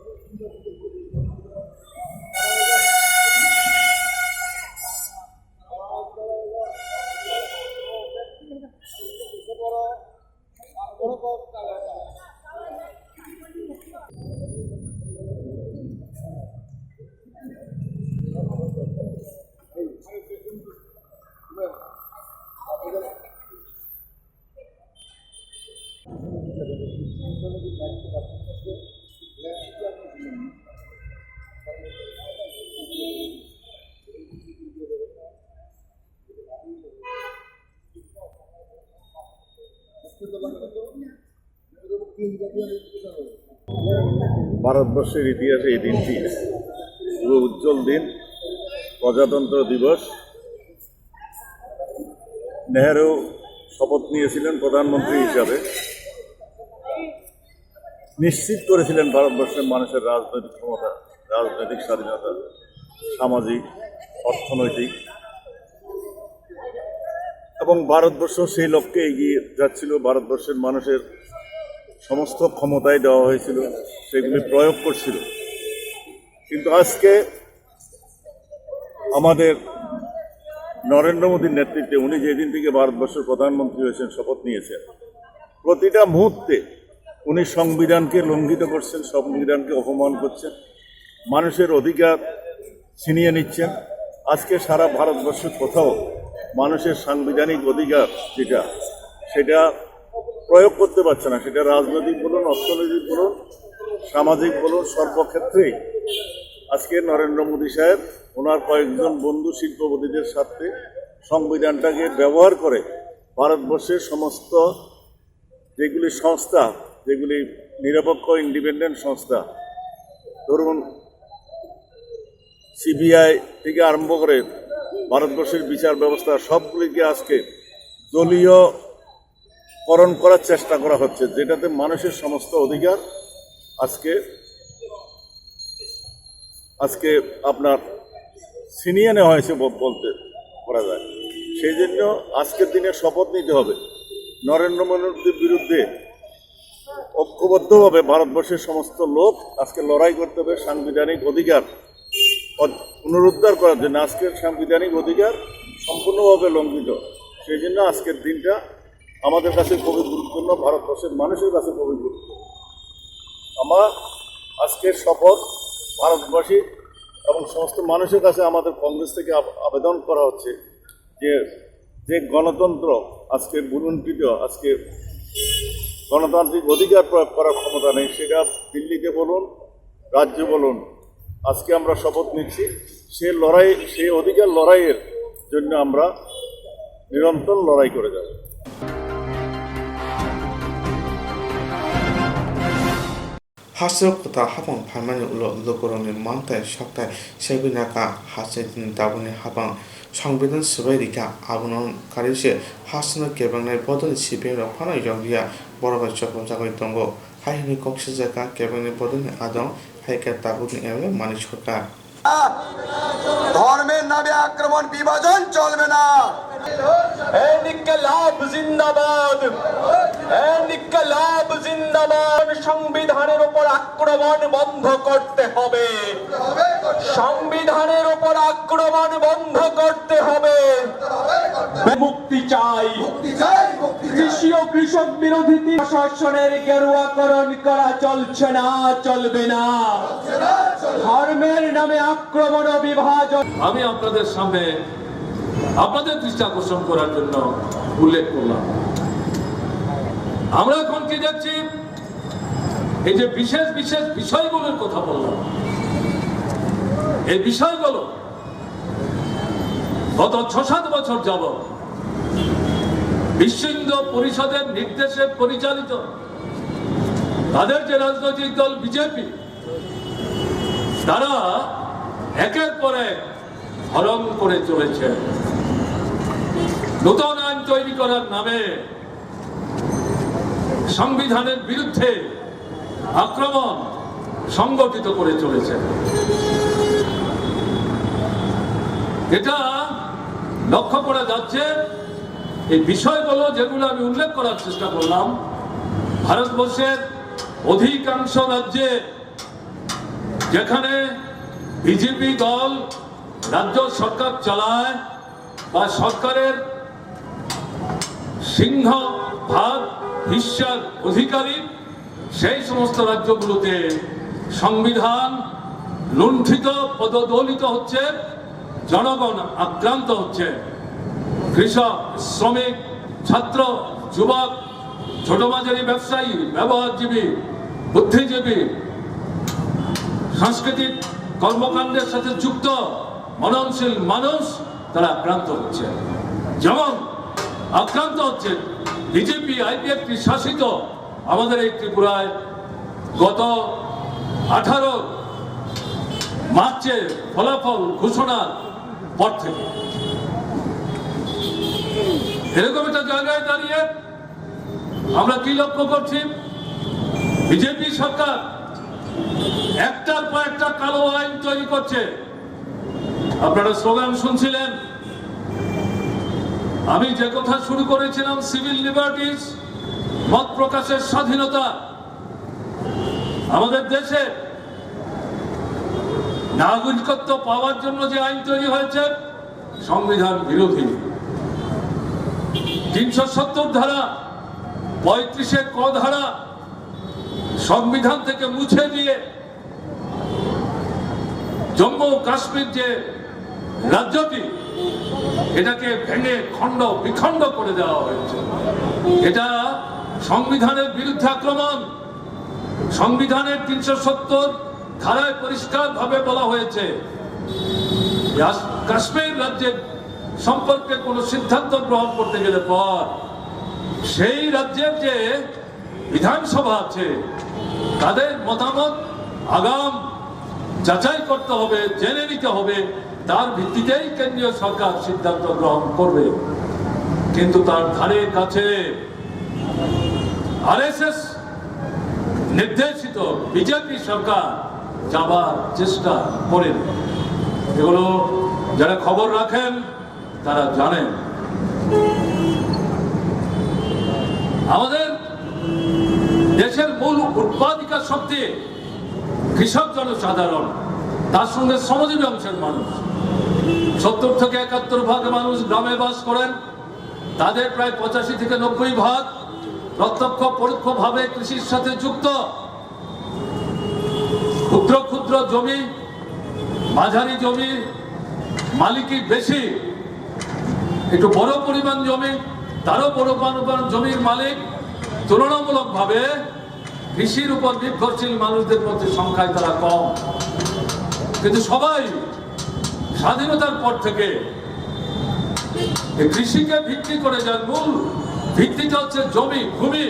ভারতবর্ষের ইতিহাসে এই দিনটি পুরো উজ্জ্বল দিন। প্রজাতন্ত্র দিবস। নেহেরু শপথ নিয়েছিলেন প্রধানমন্ত্রী হিসাবে, নিশ্চিত করেছিলেন ভারতবর্ষের মানুষের রাজনৈতিক ক্ষমতা, রাজনৈতিক স্বাধীনতা, সামাজিক, অর্থনৈতিক, এবং ভারতবর্ষ সেই লক্ষ্যে এগিয়ে যাচ্ছিল। ভারতবর্ষের মানুষের সমস্ত ক্ষমতাই দেওয়া হয়েছিল, সেগুলি প্রয়োগ করছিল। কিন্তু আজকে আমাদের নরেন্দ্র মোদীর নেতৃত্বে, উনি যেদিন থেকে ভারতবর্ষের প্রধানমন্ত্রী হয়েছেন, শপথ নিয়েছেন, প্রতিটা মুহূর্তে উনি সংবিধানকে লঙ্ঘিত করছেন, সংবিধানকে অপমান করছেন, মানুষের অধিকার ছিনিয়ে নিচ্ছেন। আজকে সারা ভারতবর্ষে কোথাও মানুষের সাংবিধানিক অধিকার যেটা, সেটা প্রয়োগ করতে পারছে না, সেটা রাজনৈতিক বলুন, অর্থনৈতিক বলুন, সামাজিক বলুন, সর্বক্ষেত্রেই আজকে নরেন্দ্র মোদী সাহেব ওনার কয়েকজন বন্ধু শিল্পপতিদের সাথে সংবিধানটাকে ব্যবহার করে ভারতবর্ষের সমস্ত যেগুলি সংস্থা, যেগুলি নিরপেক্ষ ইন্ডিপেন্ডেন্ট সংস্থা, ধরুন সিবিআই থেকে আরম্ভ করে ভারতবর্ষের বিচার ব্যবস্থা, সবগুলিকে আজকে দলীয়করণ করার চেষ্টা করা হচ্ছে, যেটাতে মানুষের সমস্ত অধিকার আজকে আজকে আপনার ছিনিয়ে নেওয়া হয়েছে ব-, বলতে করা যায়। সেই জন্য আজকের দিনে শপথ নিতে হবে নরেন্দ্র মোদীর বিরুদ্ধে। ঐক্যবদ্ধভাবে ভারতবর্ষের সমস্ত লোক আজকে লড়াই করতে হবে সাংবিধানিক অধিকার অ-, পুনরুদ্ধার করার জন্য। আজকের সাংবিধানিক অধিকার সম্পূর্ণভাবে লঙ্ঘিত। সেই জন্য আজকের দিনটা আমাদের কাছে খুবই গুরুত্বপূর্ণ, ভারতবর্ষের মানুষের কাছে খুবই গুরুত্বপূর্ণ। আমার আজকের শপথ ভারতবাসী এবং সমস্ত মানুষের কাছে আমাদের কংগ্রেস থেকে আব-, আবেদন করা হচ্ছে যে, যে গণতন্ত্র আজকে ভূলুণ্ঠিত, আজকে গণতান্ত্রিক অধিকার প্রয়োগ করার ক্ষমতা নেই, সেটা দিল্লিতে বলুন, রাজ্যে বলুন, আজকে আমরা শপথ নিচ্ছি, সে লড়াই, সেই অধিকার লড়াইয়ের জন্য আমরা নিরন্তর লড়াই করে যাব। Hasteo kwtal hapang phaimani ulo lukurokni manthai sokthai segwi naka. Hasteni tabukni hapang Songbidan swbai rikha, abono karwi se hasteno kebengnai bodolni C P M rok phano yokliya, borok bai choprojagwi tongo. Hai hwnwi kok sijak kha, kebengnai bodolni adong hai khe tabukni M L A Manik Sarkar. ধর্মের নামে আক্রমণ, বিভাজন চলবে না। ইনকিলাব জিন্দাবাদ, ইনকিলাব জিন্দাবাদ। সংবিধানের উপর আক্রমণ বন্ধ করতে হবে, সংবিধানের উপর আক্রমণ বন্ধ করতে হবে। মুক্তি চাই, মুক্তি চাই, মুক্তি চাই। কৃষি ও কৃষক বিরোধী তি-, প্রশাসনের গেরুয়াকরণ করা চলছে না, চলবে না। চলছে না, চলবে না। ধর্মের নামে আক্রমণ ও বিভাজন। আমি আপনাদের সামনে আপনাদের দৃষ্টি আকর্ষণ করার জন্য উল্লেখ করলাম। আমরা এখন কি দেখছি, এই যে বিশেষ বিশেষ বিষয়গুলোর কথা বললাম, এই বিষয়গুলো গত ছ সাত বছর যাবত বিশ্ব হিন্দু পরিষদের নির্দেশে পরিচালিত তাদের যে রাজনৈতিক দল বিজেপি, তারা একের পর এক হরণ করে চলেছে। নতুন আইন তৈরি করার নামে সংবিধানের বিরুদ্ধে আক্রমণ সংগঠিত করে চলেছে। এটা লক্ষ্য করা যাচ্ছে, এই বিষয়গুলো যেগুলো আমি উল্লেখ করার চেষ্টা করলাম, ভারতবর্ষের অধিকাংশ রাজ্যে যেখানে বিজেপি দল রাজ্য সরকার চালায় বা সরকারের সিংহভাগ হিস্যার অধিকারী, সেই সমস্ত রাজ্যগুলোতে সংবিধান লুণ্ঠিত, পদদলিত হচ্ছে, জনগণ আক্রান্ত হচ্ছে। কৃষক, শ্রমিক, ছাত্র, যুবক, ছোট মাঝারি ব্যবসায়ী, ব্যবহারজীবী, বুদ্ধিজীবী, সাংস্কৃতিক কর্মকাণ্ডের সাথে যুক্ত মননশীল মানুষ, তারা আক্রান্ত হচ্ছে। যেমন আক্রান্ত হচ্ছে বিজেপি আইপিএফটি শাসিত আমাদের এই ত্রিপুরায় গত আঠারো মার্চে ফলাফল ঘোষণার পর থেকে। এরকম একটা জায়গায় দাঁড়িয়ে আমরা কি লক্ষ্য করছি? বিজেপি সরকার একটার পর একটা কালো আইন তৈরি করছে। আপনারা স্লোগান শুনছিলেন, আমি যে কথা শুরু করেছিলাম, সিভিল লিবার্টিজ, মত প্রকাশের স্বাধীনতা, আমাদের দেশে নাগরিকত্ব পাওয়ার জন্য যে আইন তৈরি হয়েছে, সংবিধান বিরোধী। তিনশো সত্তর ধারা, পঁয়ত্রিশে ক ধারা সংবিধান থেকে মুছে দিয়ে জম্মু ও কাশ্মীর যে রাজ্যটি, এটাকে ভেঙে খণ্ড বিখণ্ড করে দেওয়া হয়েছে। এটা সংবিধানের বিরুদ্ধে আক্রমণ। সংবিধানের তিনশো সত্তর ধারায় পরিষ্কারভাবে বলা হয়েছে, ইয়াস-, কাশ্মীর রাজ্যের সম্পর্কে কোনো সিদ্ধান্ত গ্রহণ করতে গেলে পর সেই রাজ্যের যে বিধানসভা আছে, তাদের মতামত আগাম যাচাই করতে হবে, জেনে নিতে হবে, তার ভিত্তিতেই কেন্দ্রীয় সরকার সিদ্ধান্ত গ্রহণ করবে। কিন্তু তার ধারে কাছে আরএসএস নির্দেশিত বিজেপি সরকার যাবার চেষ্টা করেন। এগুলো যারা খবর রাখেন, তারা জানেন। আমাদের দেশের মূল উৎপাদিকা শক্তি কৃষক জনসাধারণ, তার সঙ্গে শ্রমজীবী অংশের মানুষ। সত্তর থেকে একাত্তর ভাগ মানুষ গ্রামে বাস করেন। তাদের প্রায় পঁচাশি থেকে নব্বই ভাগ প্রত্যক্ষ পরোক্ষভাবে কৃষির সাথে যুক্ত। ক্ষুদ্র ক্ষুদ্র জমি, মাঝারি জমি মালিকই বেশি। একটু বড় পরিমাণ জমি, তারও বড় পরিমাণ জমির মালিক তুলনামূলকভাবে কৃষির উপর নির্ভরশীল মানুষদের মধ্যে সংখ্যায় তারা কম। কিন্তু সবাই স্বাধীনতার পর থেকে এই কৃষিকে ভিত্তি করে, যার মূল ভিত্তিটা হচ্ছে জমি, ভূমি,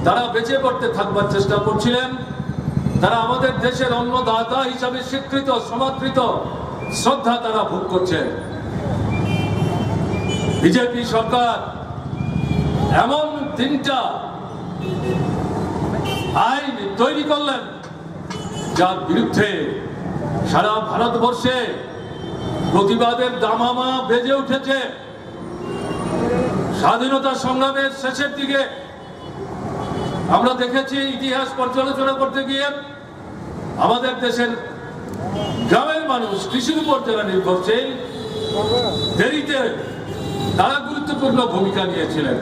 তারা বেঁচে পড়তে থাকবার চেষ্টা করছিলেন। তারা আমাদের দেশের অন্নদাতা হিসাবে স্বীকৃত, সমাদৃত, শ্রদ্ধা তারা ভোগ করছেন। বিজেপি সরকার এমন তিনটা আইন তৈরি করলেন, যার বিরুদ্ধে সারা ভারতবর্ষে প্রতিবাদের দামামা বেজে উঠেছে। স্বাধীনতা সংগ্রামের শেষের দিকে আমরা দেখেছি, ইতিহাস পর্যালোচনা করতে গিয়ে আমাদের দেশের গ্রামের মানুষ, কৃষির উপর যারা নির্ভরশীল, দেরিতে তারা গুরুত্বপূর্ণ ভূমিকা নিয়েছিলেন।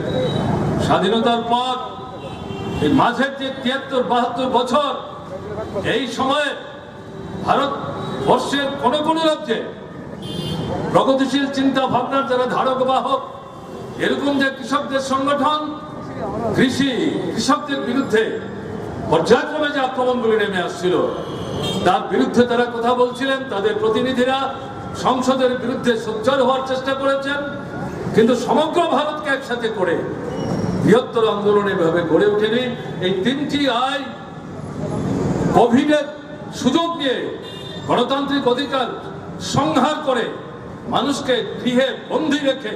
স্বাধীনতার পর এই মাঝের যে তিয়াত্তর বাহাত্তর বছর, এই সময়ে ভারতবর্ষের কোনো কোনো রাজ্যে প্রগতিশীল চিন্তা ভাবনার যারা ধারক বাহক, এরকম যে কৃষকদের সংগঠন কৃষি, কৃষকদের বিরুদ্ধে পর্যায়ক্রমে যে আক্রমণগুলি নেমে আসছিল, তার বিরুদ্ধে তারা কথা বলছিলেন। তাদের প্রতিনিধিরা সংসদের বিরুদ্ধে সোচ্চার হওয়ার চেষ্টা করেছেন, কিন্তু সমগ্র ভারতকে একসাথে করে বৃহত্তর আন্দোলন এভাবে গড়ে ওঠেনি। এই তিনটি আইন কোভিডের সুযোগ নিয়ে গণতান্ত্রিক অধিকার সংহার করে মানুষকে গৃহে বন্দী রেখে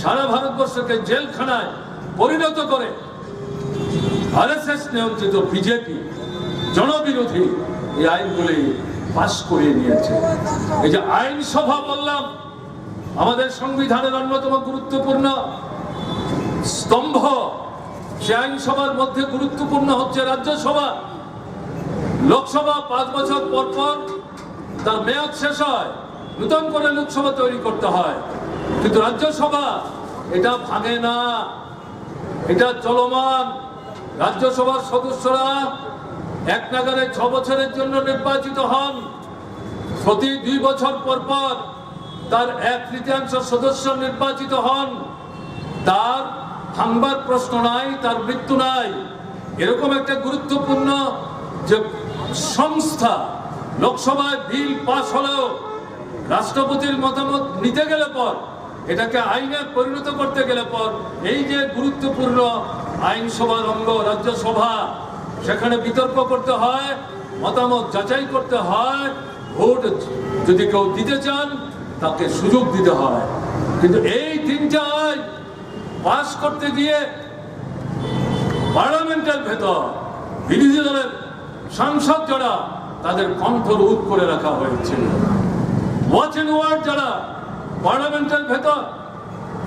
সারা ভারতবর্ষকে জেলখানায় পরিণত করে আরএসএস নিয়ন্ত্রিত বিজেপি জনবিরোধী এই আইনগুলি পাশ করিয়ে নিয়েছে। এই যে আইনসভা বললাম, আমাদের সংবিধানের অন্যতম গুরুত্বপূর্ণ স্তম্ভ, সে আইনসভার মধ্যে গুরুত্বপূর্ণ হচ্ছে রাজ্যসভা। লোকসভা পাঁচ বছর পর পর তার মেয়াদ শেষ হয়, নতুন করে লোকসভা তৈরি করতে হয়, কিন্তু রাজ্যসভা এটা ভাঙে না, এটা চলমান। রাজ্যসভার সদস্যরা এক নাগাড়ে ছ বছরের জন্য নির্বাচিত হন। প্রতি দুই বছর পর পর তার এক তৃতীয়াংশ সদস্য নির্বাচিত হন। তার ভাঙবার প্রশ্ন নাই, তার মৃত্যু নাই। এরকম একটা গুরুত্বপূর্ণ যে সংস্থা, লোকসভায় বিল পাস হলেও রাষ্ট্রপতির মতামত নিতে গেলে পর, এটাকে আইনে পরিণত করতে গেলে পর, এই যে গুরুত্বপূর্ণ আইনসভার অঙ্গ রাজ্যসভা, সেখানে বিতর্ক করতে হয়, মতামত যাচাই করতে হয়, ভোট যদি কেউ দিতে চান, তাকে সুযোগ দিতে হয়। কিন্তু এই তিনটা আইন পাস করতে গিয়ে পার্লামেন্টের ভেতর বিরোধী দলের সাংসদ যারা, তাদের কণ্ঠ রোধ করে রাখা হয়েছিল। ওয়াচ অ্যান্ড ওয়ার্ড যারা পার্লামেন্টের ভেতর,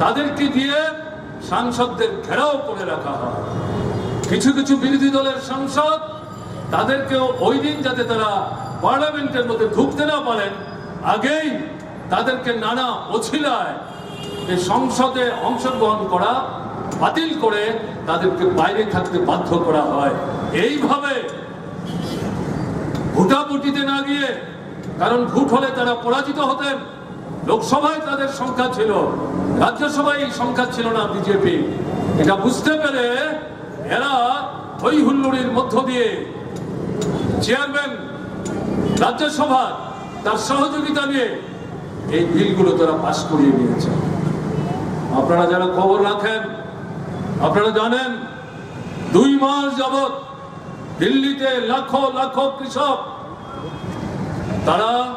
তাদেরকে দিয়ে সাংসদদের ঘেরাও করে রাখা হয়। কিছু কিছু বিরোধী দলের সাংসদ, তাদেরকেও ওই দিন যাতে তারা পার্লামেন্টের মধ্যে ঢুকতে না পারেন, আগেই তাদেরকে নানা অছিলায় এই সংসদে অংশগ্রহণ করা বাতিল করে তাদেরকে বাইরে থাকতে বাধ্য করা হয়। এইভাবে ভোটাভুটিতে না গিয়ে, কারণ ভোট হলে তারা পরাজিত হতেন, লোকসভায় তাদের সংখ্যা ছিল, রাজ্যসভায় এই সংখ্যা ছিল না বিজেপি। এটা বুঝতে পেরে এরা হই হুল্লোড়ের মধ্য দিয়ে চেয়ারম্যান রাজ্যসভার তার সহযোগিতা নিয়ে এই বিলগুলো তারা পাস করিয়ে নিয়েছে। আপনারা যারা খবর রাখেন, আপনারা জানেন, দুই মাস যাবত দিল্লিতে লাখো লাখো কৃষক তারা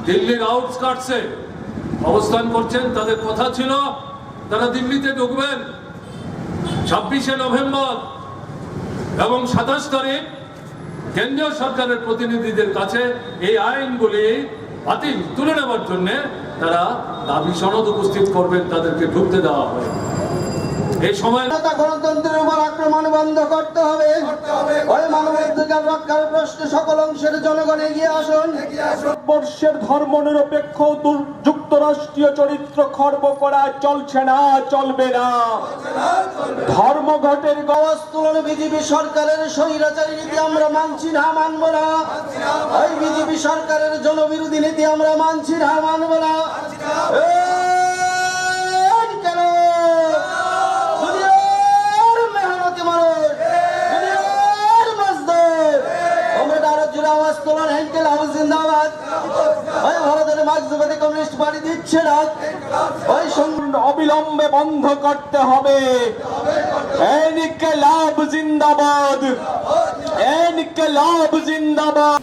দিল্লির আউটস্কার্টসে অবস্থান করছেন। তাদের কথা ছিল তারা দিল্লিতে ঢুকবেন ছাব্বিশে নভেম্বর এবং সাতাশ তারিখ কেন্দ্রীয় সরকারের প্রতিনিধিদের কাছে এই আইনগুলি বাতিল তুলে নেবার জন্য তারা দাবি সনদ উপস্থিত করবেন, তাদেরকে ঢুকতে দেওয়া হয়। এই সময় স্বাধীনতা গণতন্ত্রের উপর আক্রমণ বন্ধ করতে হবে। ওই মানবাধিকার রক্ষার প্রশ্নে সকল অংশের জনগণ এগিয়ে আসুন। বর্ষের ধর্মনিরপেক্ষ দুর-, যুক্তরাষ্ট্রীয় চরিত্র খর্ব করা চলছে না, চলবে না। ধর্মঘটের গবাজ তুলন বিজেপি সরকারের স্বৈরাচারী নীতি আমরা মানছি না, মানব না। ওই বিজেপি সরকারের জনবিরোধী নীতি আমরা মানছি না, মানব না। এই কেন? দুনিয়ার মেহনতি মানুষ, দুনিয়ার মজদুর, আমরা আরো জোরে আওয়াজ তুলন, ইনকিলাব জিন্দাবাদ। ওই ভারতের মার্ক্সবাদী কমিউনিস্ট পার্টি দিচ্ছে না। ওই সং- অবিলম্বে বন্ধ করতে হবে। ইনকিলাব জিন্দাবাদ, ইনকিলাব জিন্দাবাদ।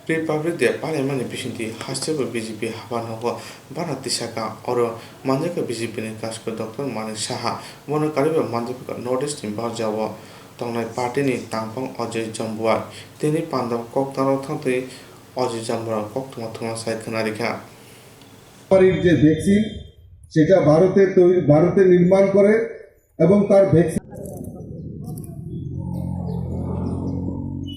Republic Day palaimani bisingtwi hasteo B J P haba nogo bana tisaka, oro manjakha B J P ni kasko Doctor Manik Saha. Bono kariba manjakha North East ni barjao tongnai party ni tangphang Ajay Jambua tini pandao koktwmao thangtwi Ajay Jambua koktwma thwngna sai khwnarikha. কোম্পানির যে ভ্যাকসিন, সেটা ভারতে তৈরি, ভারতে নির্মাণ করে এবং তার ভ্যাকসিন।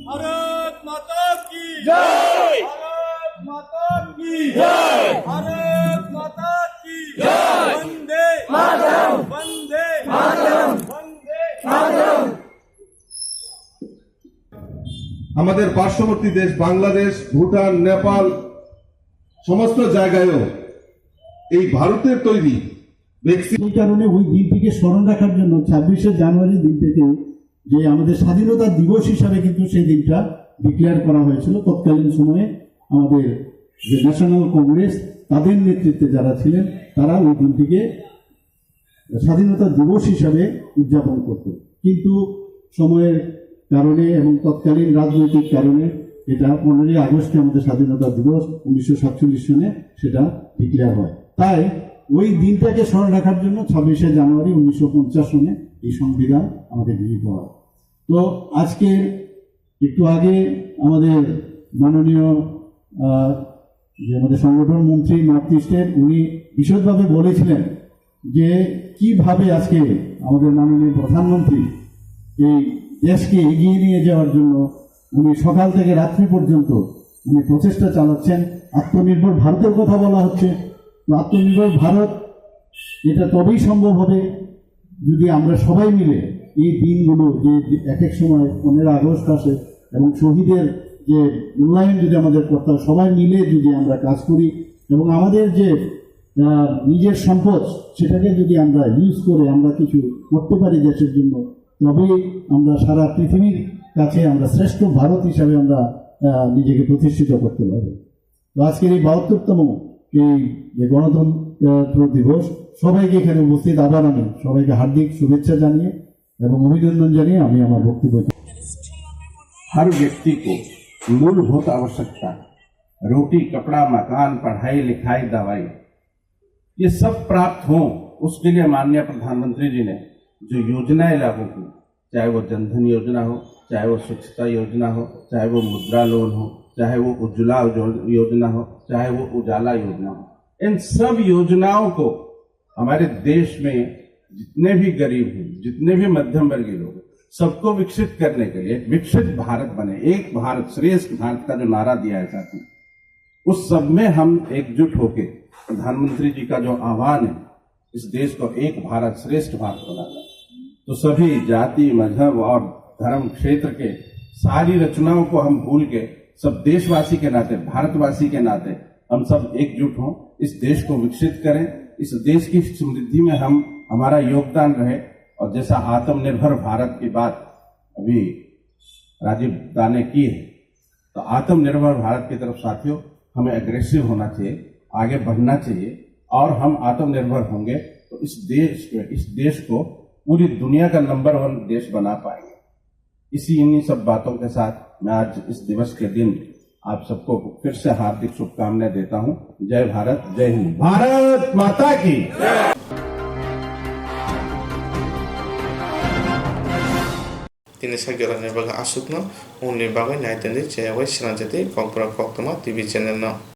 ভারত মাতা কি জয়। ভারত মাতা কি জয়। ভারত মাতা কি জয়। বন্দে মাতরম। বন্দে মাতরম। বন্দে মাতরম। আমাদের পার্শ্ববর্তী দেশ বাংলাদেশ, ভুটান, নেপাল, সমস্ত জায়গায়ও এই ভারতের তৈরি ভ্যাকসিন। এই কারণে ওই দিনটিকে স্মরণ রাখার জন্য ছাব্বিশে জানুয়ারি দিনটিকে যে আমাদের স্বাধীনতা দিবস হিসাবে কিন্তু সেই দিনটা ডিক্লেয়ার করা হয়েছিল তৎকালীন সময়ে আমাদের যে ন্যাশনাল কংগ্রেস, তাদের নেতৃত্বে যারা ছিলেন, তারা ওই দিনটিকে স্বাধীনতা দিবস হিসাবে উদযাপন করত। কিন্তু সময়ের কারণে এবং তৎকালীন রাজনৈতিক কারণে এটা পনেরোই আগস্টে আমাদের স্বাধীনতা দিবস উনিশশো সাতচল্লিশ সনে সেটা ডিক্লেয়ার হয়। তাই ওই দিনটাকে স্মরণ রাখার জন্য ছাব্বিশে জানুয়ারি উনিশশো পঞ্চাশ সনে এই সংবিধান আমাদের গৃহীত হয়। তো আজকের একটু আগে আমাদের মাননীয়, আহ, যে আমাদের সংগঠন মন্ত্রী নর্থ ইস্টের, উনি বিশদভাবে বলেছিলেন যে কিভাবে আজকে আমাদের মাননীয় প্রধানমন্ত্রী এই দেশকে এগিয়ে নিয়ে যাওয়ার জন্য উনি সকাল থেকে রাত্রি পর্যন্ত উনি প্রচেষ্টা চালাচ্ছেন। আত্মনির্ভর ভারতের কথা বলা হচ্ছে, তো আত্মনির্ভর ভারত এটা তবেই সম্ভব হবে যদি আমরা সবাই মিলে এই দিনগুলো, যে এক এক সময় পনেরো আগস্ট আসে এবং শহীদের যে মূল্যায়ন যদি আমাদের করতে হয়, সবাই মিলে যদি আমরা কাজ করি এবং আমাদের যে, আহ, নিজের সম্পদ, সেটাকে যদি আমরা ইউজ করে আমরা কিছু করতে পারি দেশের জন্য, তবেই আমরা সারা পৃথিবীর কাছে আমরা শ্রেষ্ঠ ভারত হিসাবে আমরা, আহ, নিজেকে প্রতিষ্ঠিত করতে পারবো। তো আজকের এই বাহাত্তরতম এই যে গণতন্ত্র দিবস, সবাইকে এখানে উপস্থিত আবার আমি সবাইকে হার্দিক শুভেচ্ছা জানিয়ে এবং অভিনন্দন জানিয়ে আমি আমার বক্তব্য। हर व्यक्ति को मूलभूत आवश्यकता, रोटी, कपड़ा, मकान, पढ़ाई, लिखाई, दवाई, ये सब प्राप्त हो, उसके लिए माननीय प्रधानमंत्री जी ने जो योजनाएं लागू की, चाहे वो जनधन योजना हो, चाहे वो स्वच्छता योजना हो, चाहे वो मुद्रा लोन हो, चाहे वो उज्ज्वला उज्ज्वल योजना हो, चाहे वो उजाला योजना हो, इन सब योजनाओं को हमारे देश में जितने भी गरीब हैं, जितने भी मध्यम वर्गीय लोग हैं, सबको विकसित करने के लिए एक विकसित भारत बने, एक भारत श्रेष्ठ भारत का जो नारा दिया है साथी, उस सब में हम एकजुट होके प्रधानमंत्री जी का जो आह्वान है, इस देश को एक भारत श्रेष्ठ भारत बनाना, तो सभी जाति, मजहब और धर्म क्षेत्र के सारी रचनाओं को हम भूल के सब देशवासी के नाते, भारतवासी के नाते हम सब एकजुट हों, इस देश को विकसित करें। इस देश की समृद्धि में हम, हमारा योगदान रहे। और जैसा आत्मनिर्भर भारत की बात अभी राजीव दा ने की है, तो आत्मनिर्भर भारत की तरफ, साथियों, हमें एग्रेसिव होना चाहिए, आगे बढ़ना चाहिए। और हम आत्मनिर्भर होंगे तो इस देश, इस देश को पूरी दुनिया का नंबर वन देश बना पाएंगे। इसी, इन्हीं सब बातों के साथ मैं आज इस दिवस के दिन आप सबको फिर से हार्दिक शुभकामनाएं देता हूं। जय भारत, जय हिंद, भारत माता की। Tini sakirokni bagwi aswkno, uni bagwi naitandi chayawai swnamjadi Kokborok Koktwma T V channel no.